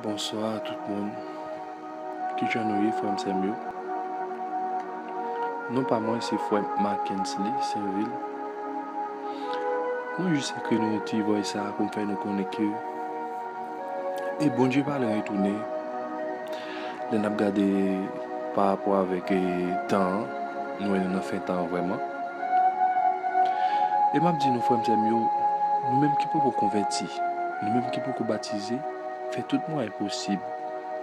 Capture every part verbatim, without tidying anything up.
Bonswa tout moun. Kijan nou ye, frè m, sè m yo? Non pa mwen se frè Mackensley Sainvil. Mwen jis ekri nou yon ti voice sa pou m fè nou konnen ke e Bondye pa lwen retounen. Lè n ap gade pa rapò avèk, e, tan an, nou wè nou nan fen tan an vrèman. E m ap di nou, frè m, sè m yo, nou menm ki poko konvèti, nou menm ki poko batize, fè tout mwayen posib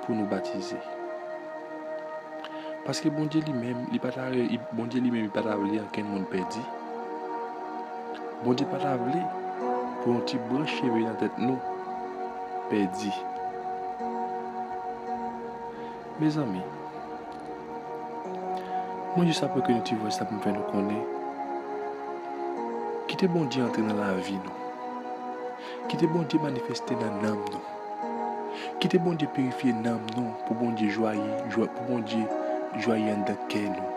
pou nou batize. Paske Bondye li menm, li pa ta re-, li, Bondye li menm, li pa ta vle ankenn moun pèdi. Bondye pa ta vle pou yon ti branch cheve nan tèt nou pèdi. Mezanmi, mwen jis ap ekri yon ti voice la pou m fè nou konnen. Kite Bondye antre nan lavi nou. Kite Bondye manifeste nan nanm nou. Kite Bondye pirifye nanm nou pou Bondye jwaye, jwa-, pou Bondye jwaye anndan kè nou.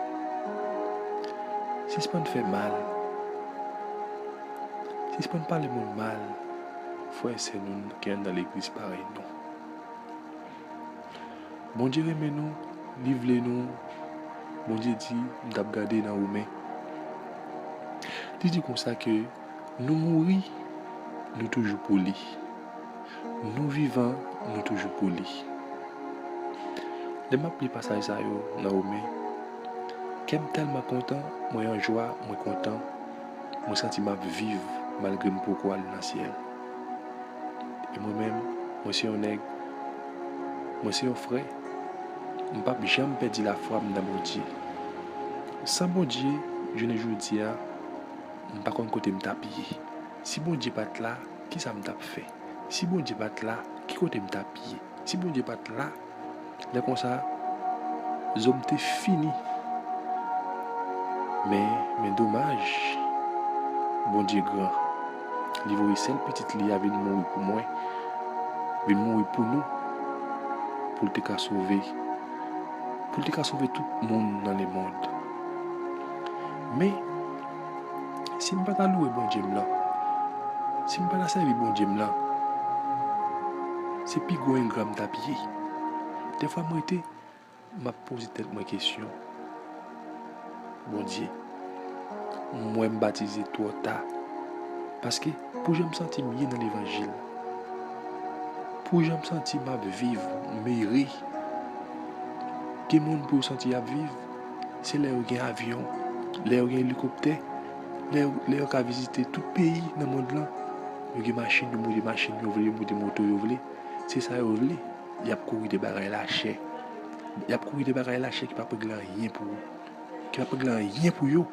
Sispann fè mal. Sispann pale moun mal, frè e sè nou ki anndan legliz parèy nou. Bondye renmen nou, li vle nou. Bondye di, m t ap gade nan Women. Li di konsa ke nou mouri, nou toujou pou li. Nou vivan, nou toujou pou li. Lè m ap li pasaj sa yo nan Women, kè m tèlman kontan, mwen an jwa, mwen kontan, mwen santi m ap viv malgre m poko al nan syèl. E mwen menm, mwen se yon nèg, mwen se yon frè, m p ap janm pèdi lafwa m nan Bondye. San Bondye, jounen jodi a, m pa konn kote m t ap ye. Si Bondye pa t la, kisa m t ap fè? Si Bondye pa t la, ki kote m t ap ye? Si Bondye pa t la, lè konsa, zo m te fini. Men, men domaj, Bondye gran. Li voye sèl pitit li a vin mouri pou mwen, vin mouri pou nou, pou l te ka sove, pou l te ka sove tout moun nan lemonn. Men, si m pa ta louwe Bondye m lan, si m pa ta sèvi Bondye m lan, se pi gwo engra m t ap ye. Dèfwa m rete, m ap poze tèt mwen kesyon. Bondye, m wè m batize twò ta. Paske, pou jan m santi m ye nan levanjil, pou jan m santi m ap viv, m ere. Gen moun pou yo santi y ap viv, se lè yo gen avyon, lè yo gen elikoptè, lè yo, lè yo ka vizite tout peyi nan mond lan. Yo gen machin, yo moute machin yo vle, yo moute moto yo vle. Se sa yo vle. Y ap kouri de bagay lachè. Y ap kouri de bagay lachè ki p ap regle anyen pou ou. Ki p ap regle anyen pou yo.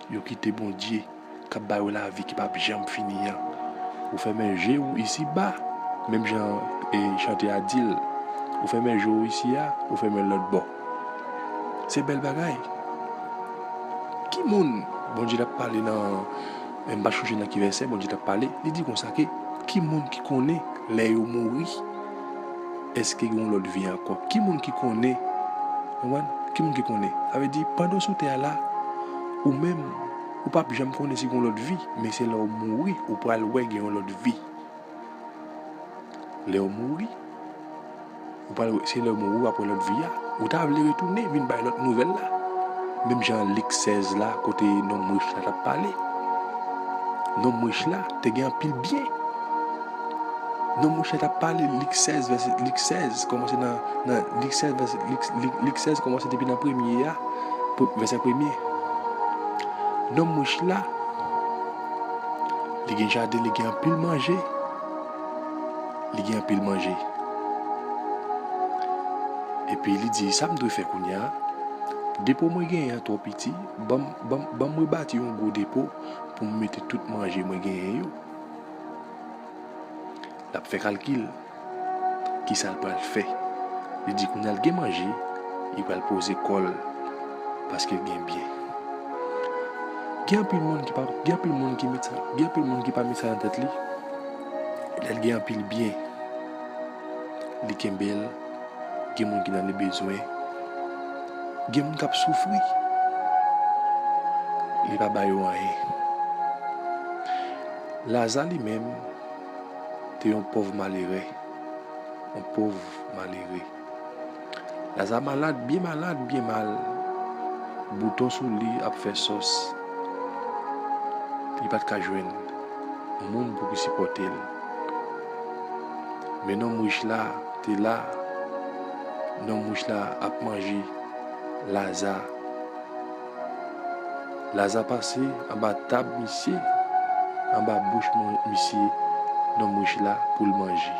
Yo kite Bondye k ap ba yo lavi ki p ap janm fini an. Ou fèmen je w isi ba, menm jan, e, chante a di l, ou fèmen je w isi a, ou fèmen l lòt bò. Se bèl bagay. Ki moun Bondye t ap pale nan, e, m pa chonje nan ki vèsè Bondye t ap pale, li di konsa ke, ki moun ki konnen lè yo mouri, èske gen yon lòt vi ankò? Ki moun ki konnen? Konprann? Ki moun ki konnen? Sa vle di, pandan w sou tè a la, ou menm, ou p ap janm konnen si gen yon lòt vi, men se lè w mouri, ou pral wè gen yon lòt vi. Lè w mouri, ou pral wè, se lè w mouri, w ap wè lòt vi a. Ou ta vle retounen, vin bay lòt nouvèl la. Menm jan Lik sèz la, kote nonm rich la t ap pale. Nonm rich la te gen anpil byen. Nonm rich la t ap pale, Lik sèz, vèsè, Lik sèz, kòmanse nan, nan Lik sèz, vèsè, Lik, Lik, Lik sèz, kòmanse depi nan premye a, pou, vèsè premye. Nonm rich la, li gen jaden, li gen anpil manje. Li gen anpil manje. Epi li di, sa m dwe fè kounye a? Depo mwen genyen an twò piti, ban m, ban m, ban m rebati yon gwo depo pou m mete tout manje mwen genyen yo. L ap fè kalkil. Kisa l pral fè? Li di kounye a l gen manje, li pral poze kò l, paske l gen byen. Gen anpil moun ki pa, gen anpil moun ki met sa, gen anpil moun ki pa met sa nan tèt li. Lè l gen anpil byen, li kenbe l. Gen moun ki nan le bezwen. Gen moun k ap soufri. Li pa ba yo anyen. Laza li menm te yon pòv malere, Yon pòv malere. Laza malad, byen malad, byen mal. Bouton sou li ap fè sòs. Li pa t ka jwenn moun pou ki sipòte l. Men nonm rich la te la. Nonm rich la ap manje Laza. Laza pase anba tab misye, anba bouch mon- misye, nonm rich la, pou l manje.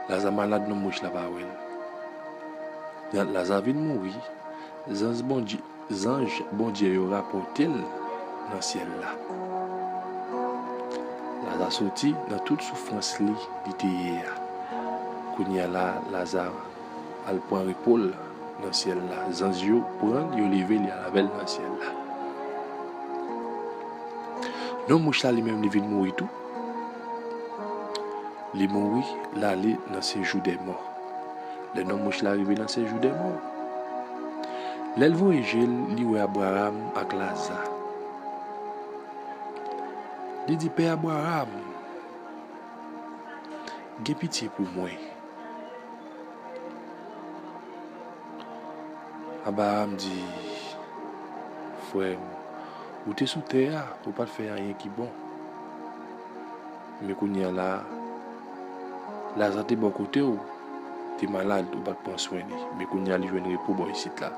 Laza malad, nonm rich la pa wè l. Laza vin mouri, zanj Bondye, zanj Bondye yo rapòte l nan syèl la. Laza soti nan tout soufrans li, li te ye a. Kounye a la, Laza al pran repo l nan syèl la. Zanj yo pran l, yo leve l, y al avè l nan syèl la. Nonm rich la li menm, li vin mouri tou. Li mouri, l ale nan sejou dè mò. Lè nonm rich la rive nan sejou dè mò, lè l voye je l, li wè Abraram ak Laza. Li di, "Pè Abraram, gen pitye pou mwen." Abraram di, "Frè m, ou te sou tè a, ou pa t fè anyen ki bon. Men kounye a la, Laza te bò kote w, te malad, ou pa t pran swen li. Men kounye a li jwenn repo bò isit la."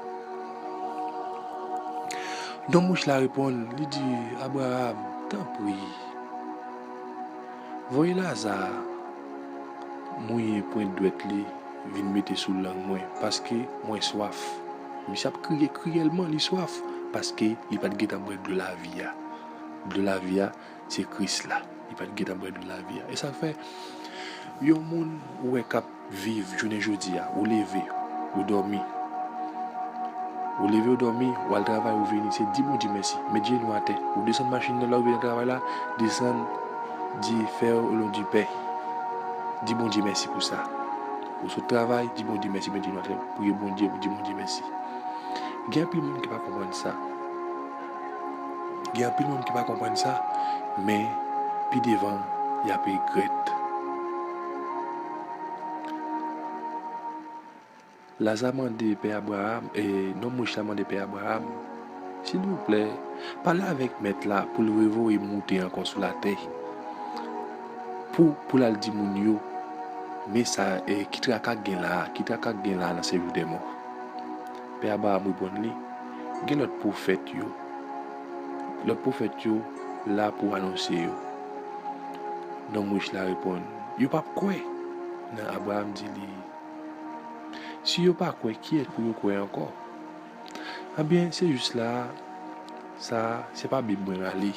Nonm rich la reponn, li di, "Abraram, tanpri, voye Laza mouye pwent dwèt li vin mete sou lang mwen, paske mwen swaf." Misye ap kriye kriyèlman, li swaf, paske li pa t gentan bwè dlo lavi a. Dlo lavi a, se Kris la. Li pa t gentan bwè dlo lavi a. E sa k fè, yon moun ou wè k ap viv jounen jodi a, ou leve, ou dòmi. Ou leve, ou dòmi, ou al travay, ou vini, se di Bondye mèsi. Met je nou atè. Ou desann machin nan, lè ou rive nan travay la, desann, di, fè yo lon di pè. Di Bondye mèsi pou sa. Ou sot travay, di Bondye mèsi, met je nou atè, priye Bondye, di Bondye mèsi. Gen anpil moun ki pa konprann sa. Gen anpil moun ki pa konprann sa, men pi devan, y ap regrèt. Laza mande Pè Abraram, e, nonm rich la mande Pè Abraram, "Silvouplè, pale avèk mèt la pou l revoye m moute ankò sou latè, pou, pou l al di moun yo, men sa, e, ki traka k gen la a, ki traka k gen la a nan sejou dè mò." Pè Abraram reponn li, "Gen lòt pwofèt yo. Lòt pwofèt yo la pou anonse yo." Nonm rich la reponn, "Yo p ap kwè." Nan Abraram di li, "Si yo pa kwè, kiyès pou yo kwè ankò?" Ebyen, se jis la, sa, se pa Bib mwen rale.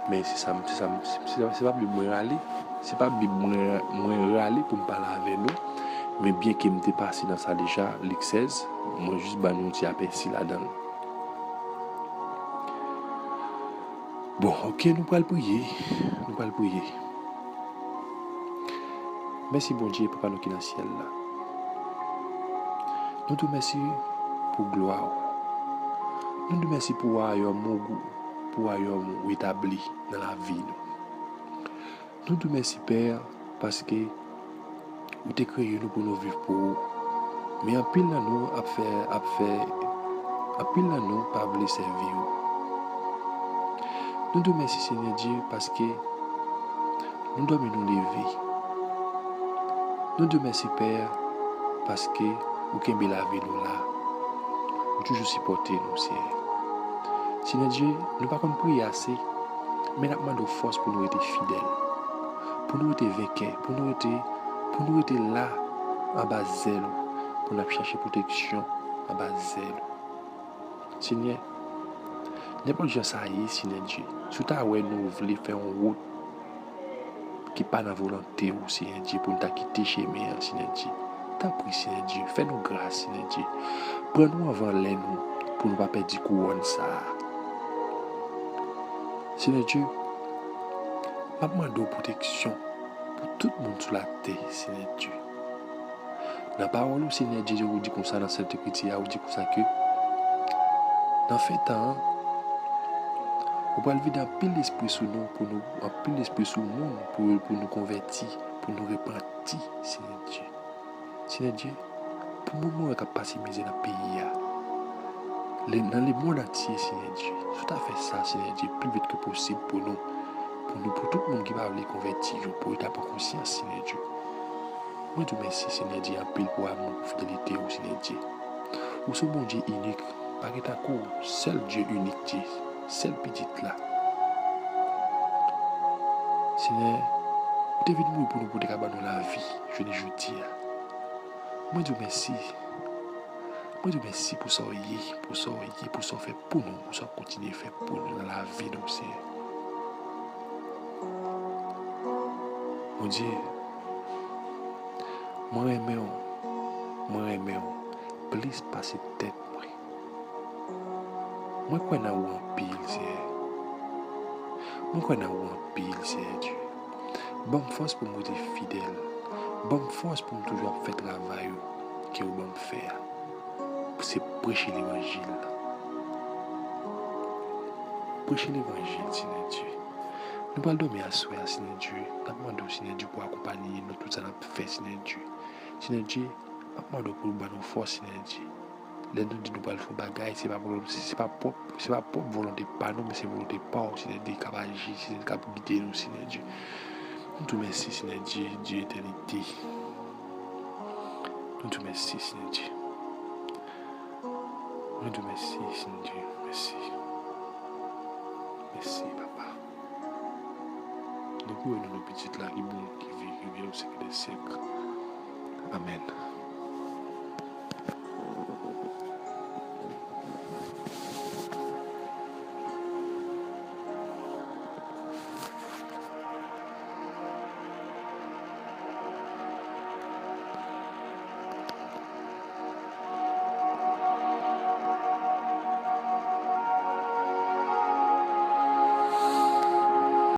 Men se sa, se sa, se, se pa Bib mwen rale. Se pa Bib mwen, mwen rale pou m pale avè nou. Men byenke m te pase nan sa deja, Lik sèz, mwen jis ban nou yon ti apèsi ladan l. Bon, oke, nou pral priye. Nou pral priye. Mèsi, Bondye, Papa nou ki nan syèl la. Nou di w mèsi pou glwa w. Nou di w mèsi pou wayòm ou, pou wayòm ou etabli nan lavi nou. Nou di w mèsi, Pè, paske ou te kreye nou pou nou viv pou ou. Men anpil nan nou ap fè, ap fè, anpil nan nou pa vle sèvi ou. Nou di w mèsi, Senyè Dye, paske nou dòmi, nou leve. Nou di w mèsi, Pè, paske ou kenbe lavi nou la. Ou toujou sipòte nou, Senyè. Senyè Dye, nou pa konn priye ase, men n ap mande w fòs pou nou rete fidèl, pou nou rete venkè, pou nou rete, pou nou rete la anba zèl ou, pou n ap chache pwoteksyon anba zèl ou. Senyè, nenpòt jan sa ye, Senyè Dye, si w ta wè nou vle fè yon wout ki pa nan volonte w, Senyè Dye, pou n ta kite chemen an, Senyè Dye. Tanpri, Senyè Dye, fè nou gras, Senyè Dye. Pran nou anvan lè nou, pou nou pa pèdi kouwòn sa a. Senyè Dye, m ap mande w pwoteksyon pou tout moun sou latè, Senyè Dye. Nan pawòl ou, Senyè Dye, ou di konsa nan Sent Ekriti a, ou di konsa ke nan fen tan an, Ou pral vide anpil lespri sou nou, pou nou, anpil lespri sou moun, pou, pou nou konvèti, pou nou repanti, Senyè Dye. Senyè Dye, pou moun mwen wè k ap pase mizè nan peyi a, le, nan lemonn antye, Senyè Dye, si w ta fè sa, Senyè Dye, pi vit ke posib pou nou, pou nou, pou tout moun ki pa vle konvèti yo, pou yo ta pran konsyans, Senyè Dye. Mwen di w mèsi, Senyè Dye, anpil pou amou, pou fidelite w, Senyè Dye. Ou se yon Bondye inik, pa gen tankou w, sèl Dye inik Dye, sèl Pitit la. Senyè, ou te vin mouri pou nou, pou w te ka ban nou lavi, jounen jodi a. Mwen di w mèsi. Mwen di w mèsi pou sa w ye, pou sa w ye, pou sa w fè pou nou, pou sa w kontinye fè pou nou nan lavi nou, Senyè. Bondye, mwen renmen w, mwen renmen w plis pase tèt mwen. Mwen kwè nan ou anpil, Senyè. Mwen kwè nan ou anpil, Senyè Dye. Ban m fòs pou m rete fidèl. Ban m fòs pou m toujou ap fè travay ou ke ou ban m fè a. Se preche levanjil la. Preche levanjil, Senyè Dye. Nou pral dòmi aswè a, Senyè Dye. N ap mande w, Senyè Dye, pou w akonpaye nou tout sa n ap fè, Senyè Dye. Senyè Dye, n ap mande w pou w ban nou fòs, Senyè Dye. Lè nou di nou pral fè yon bagay, se pa volonte, se pa pwòp, se pa pwòp volonte pa nou, men se volonte pa w, Senyè Dye, k ap aji, Senyè Dye, k ap gide nou, Senyè Dye. Nou di w mèsi, Senyè Dye, Dye etènite. Nou di w mèsi, Senyè Dye. Nou di w mèsi, Senyè Dye. Mèsi. Mèsi, papa. Nou priye nan non pitit la ki bon, ki viv, ki viv syèk dè syèk. Amèn.